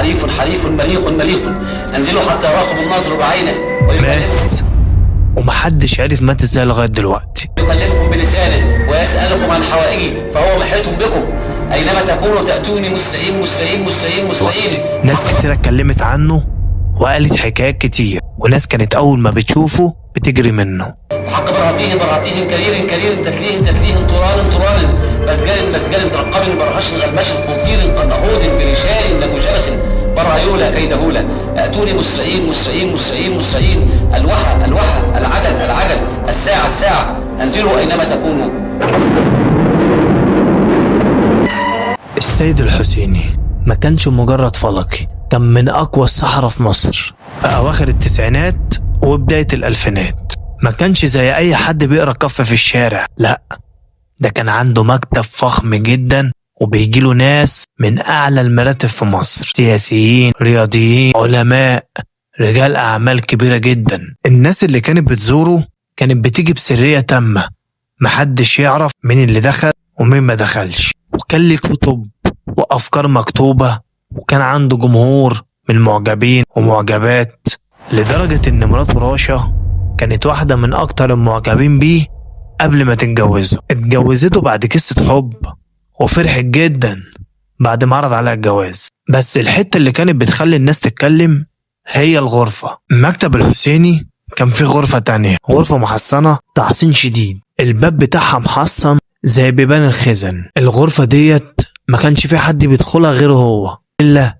حريف حريف مليق مليق، أنزلوا حتى يراكم الناظر بعينه مات ومحدش عرف مات ازاي لغاية دلوقتي. ويكلمكم بلسانه ويسألكم عن حوائجي، فهو محيط بكم أينما تكونوا تأتوني مسعين مسعين مسعين مسعين. ناس كتيرة اتكلمت عنه وقالت حكايات كتير، وناس كانت أول ما بتشوفه بتجري منه. وحق برهتيه برهتيه كرير كرير تتليه تتليه طران طران مسجل مسجل ترقب برهش غلمش قطير قنهود برشال نبوشرخ برهيولا كيدهولا. أتوني مسعين مسعين مسعين مسعين. الوحى الوحى العجل العجل الساعة الساعة. أنزلوا أينما تكونوا. السيد الحسيني ما كانش مجرد فلكي، كان من أقوى السحرة في مصر في أواخر التسعينات وبداية الألفينات. ما كانش زي أي حد بيقرأ كف في الشارع، لا، ده كان عنده مكتب فخم جدا وبيجيله ناس من أعلى المراتب في مصر، سياسيين، رياضيين، علماء، رجال أعمال كبيرة جدا. الناس اللي كانت بتزوره كانت بتيجي بسرية تامة، محدش يعرف مين اللي دخل ومين ما دخلش. وكان ليه كتب وأفكار مكتوبة، وكان عنده جمهور من معجبين ومعجبات، لدرجة إن مراته راشا كانت واحدة من أكتر المعجبين بيه قبل ما تتجوزه. اتجوزته بعد قصة حب وفرحت جدا بعد ما عرض عليها الجواز. بس الحتة اللي كانت بتخلي الناس تتكلم هي الغرفة. مكتب الحسيني كان فيه غرفة تانية، غرفة محصنة تحصين شديد، الباب بتاعها محصن زي بيبان الخزن. الغرفة ديت ما كانش في حد بيدخلها غيره هو، إلا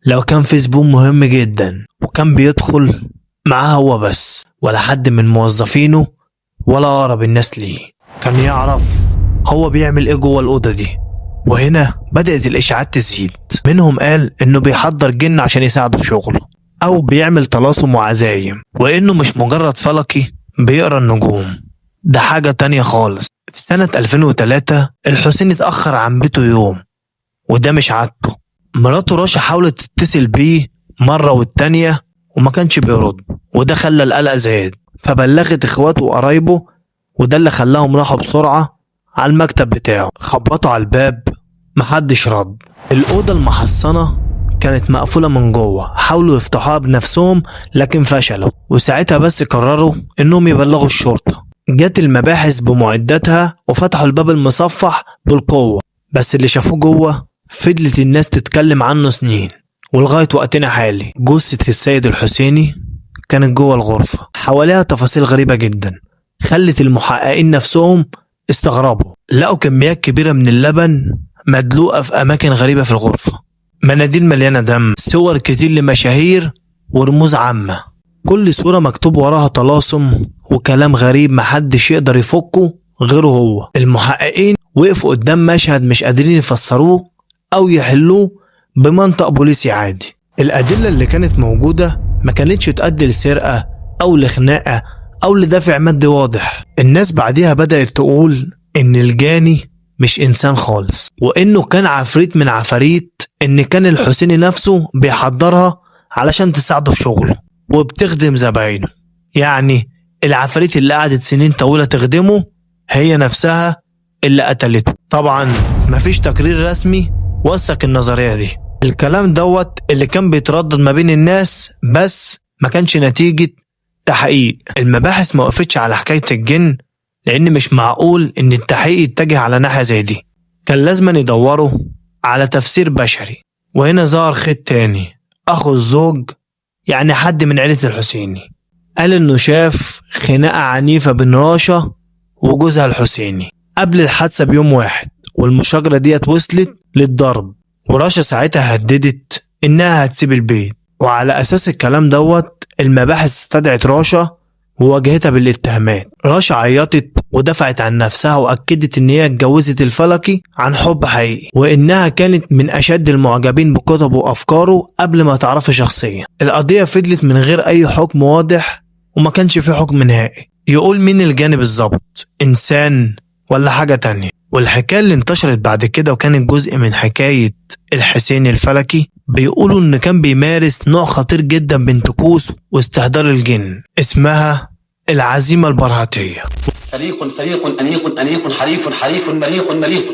لو كان في زبون مهم جدا، وكان بيدخل معاه هو بس، ولا حد من موظفينه ولا أقرب الناس ليه كان يعرف هو بيعمل إيه جوه الأوضة دي. وهنا بدأت الإشاعات تزيد، منهم قال إنه بيحضر جن عشان يساعده في شغله، أو بيعمل طلاسم وعزايم، وإنه مش مجرد فلكي بيقرأ النجوم، ده حاجة تانية خالص. في سنة 2003 الحسيني اتأخر عن بيته يوم، وده مش عادته. مراته راشا حاولت تتصل بيه مرة والتانية وما كانش بيرد، وده خلى القلق زاد، فبلغت اخواته وقرايبه، وده اللي خلاهم راحوا بسرعة على المكتب بتاعه. خبطوا على الباب، محدش رد. الأوضة المحصنة كانت مقفولة من جوه، حاولوا يفتحوها بنفسهم لكن فشلوا، وساعتها بس قرروا انهم يبلغوا الشرطة. جت المباحث بمعداتها وفتحوا الباب المصفح بالقوة، بس اللي شافوه جوه فضلت الناس تتكلم عنه سنين ولغاية وقتنا حالي. جثة السيد الحسيني كانت جوه الغرفة، حواليها تفاصيل غريبة جدا خلت المحققين نفسهم استغربوا. لقوا كميات كبيرة من اللبن مدلوقة في أماكن غريبة في الغرفة، مناديل مليانة دم، صور كتير لمشاهير ورموز عامة، كل صورة مكتوب وراها طلاسم وكلام غريب محدش يقدر يفكه غيره هو. المحققين وقفوا قدام مشهد مش قادرين يفسروه أو يحلوه بمنطق بوليسي عادي. الأدلة اللي كانت موجودة ما كانتش تؤدي لسرقة أو لخناقة أو لدافع مادي واضح. الناس بعديها بدأت تقول إن الجاني مش إنسان خالص، وإنه كان عفريت من عفاريت، إن كان الحسيني نفسه بيحضرها علشان تساعده في شغله وبتخدم زباينه. يعني العفاريت اللي قعدت سنين طويلة تخدمه هي نفسها اللي قتلته. طبعا مفيش تقرير رسمي وثق النظرية دي. الكلام دوت اللي كان بيتردد ما بين الناس، بس ما كانش نتيجة تحقيق. المباحث ما وقفتش على حكاية الجن، لأن مش معقول إن التحقيق يتجه على ناحية زي دي، كان لازم يدوروا على تفسير بشري. وهنا ظهر خيط تاني، أخو الزوج، يعني حد من عيلة الحسيني، قال إنه شاف خناقة عنيفة بين راشا وجوزها الحسيني قبل الحادثة بيوم واحد، والمشاجرة ديت وصلت للضرب، وراشا ساعتها هددت إنها هتسيب البيت. وعلى أساس الكلام دوت المباحث استدعت راشا وواجهتها بالاتهامات. راشا عيطت ودفعت عن نفسها وأكدت إن هي اتجوزت الفلكي عن حب حقيقي، وإنها كانت من أشد المعجبين بكتبه وأفكاره قبل ما تعرفه شخصيا. القضية فضلت من غير أي حكم واضح، وما كانش في حكم نهائي يقول مين الجاني بالظبط، إنسان ولا حاجة تانية. والحكاية اللي انتشرت بعد كده وكانت جزء من حكاية الحسيني الفلكي، بيقولوا إن كان بيمارس نوع خطير جدا من طقوس واستهدار الجن اسمها العزيمة البرهتية. فريق فريق أنيق أنيق حريف حريف مليق مليق،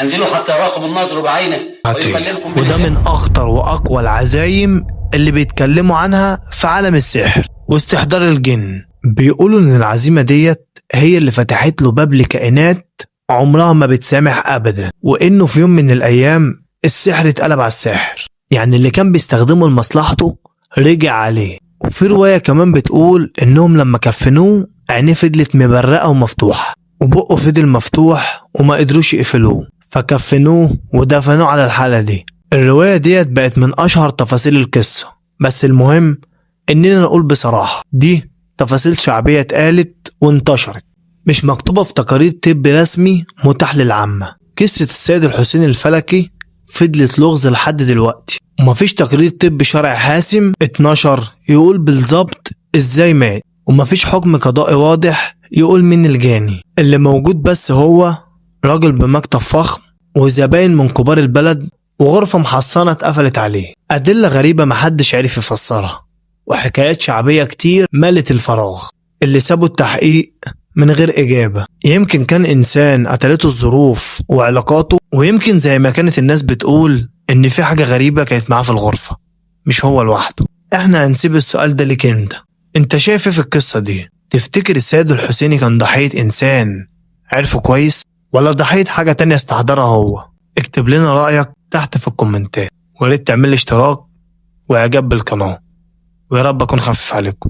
أنزلوا حتى يراكم الناظر بعينه ويكلمكم. وده من أخطر وأقوى العزايم اللي بيتكلموا عنها في عالم السحر واستحضار الجن. بيقولوا إن العزيمة ديت هي اللي فتحت له باب لكائنات عمرها ما بتسامح أبدا، وإنه في يوم من الأيام السحر اتقلب على الساحر، يعني اللي كان بيستخدمه لمصلحته رجع عليه. وفي رواية كمان بتقول إنهم لما كفنوه عينيه فضلت مبرقة ومفتوحة وبقه فضل مفتوح وما قدروش يقفلوه، فكفنوه ودفنوه على الحالة دي. الرواية ديت بقت من أشهر تفاصيل القصة، بس المهم إننا نقول بصراحة دي تفاصيل شعبية اتقالت وانتشرت، مش مكتوبة في تقارير طب رسمي متاح للعامة. قصة السيد الحسيني الفلكي فضلت لغز لحد دلوقتي، ومفيش تقرير طب شرعي حاسم اتنشر يقول بالظبط ازاي مات، ومفيش حكم قضائي واضح يقول مين الجاني. اللي موجود بس هو راجل بمكتب فخم وزباين من كبار البلد وغرفة محصنة اتقفلت عليه، أدلة غريبة محدش عرف يفسرها، وحكايات شعبية كتير ملت الفراغ اللي سابوا التحقيق من غير إجابة. يمكن كان إنسان قتلته الظروف وعلاقاته، ويمكن زي ما كانت الناس بتقول إن في حاجة غريبة كانت معاه في الغرفة، مش هو لوحده. إحنا هنسيب السؤال ده ليك أنت، أنت شايف إيه في القصة دي؟ تفتكر السيد الحسيني كان ضحية إنسان عرفه كويس، ولا ضحية حاجة تانية استحضرها هو؟ اكتب لنا رأيك تحت في الكومنتات، وياريت تعمل لي اشتراك وإعجاب بالقناة، ويا رب أكون خفيف عليكم.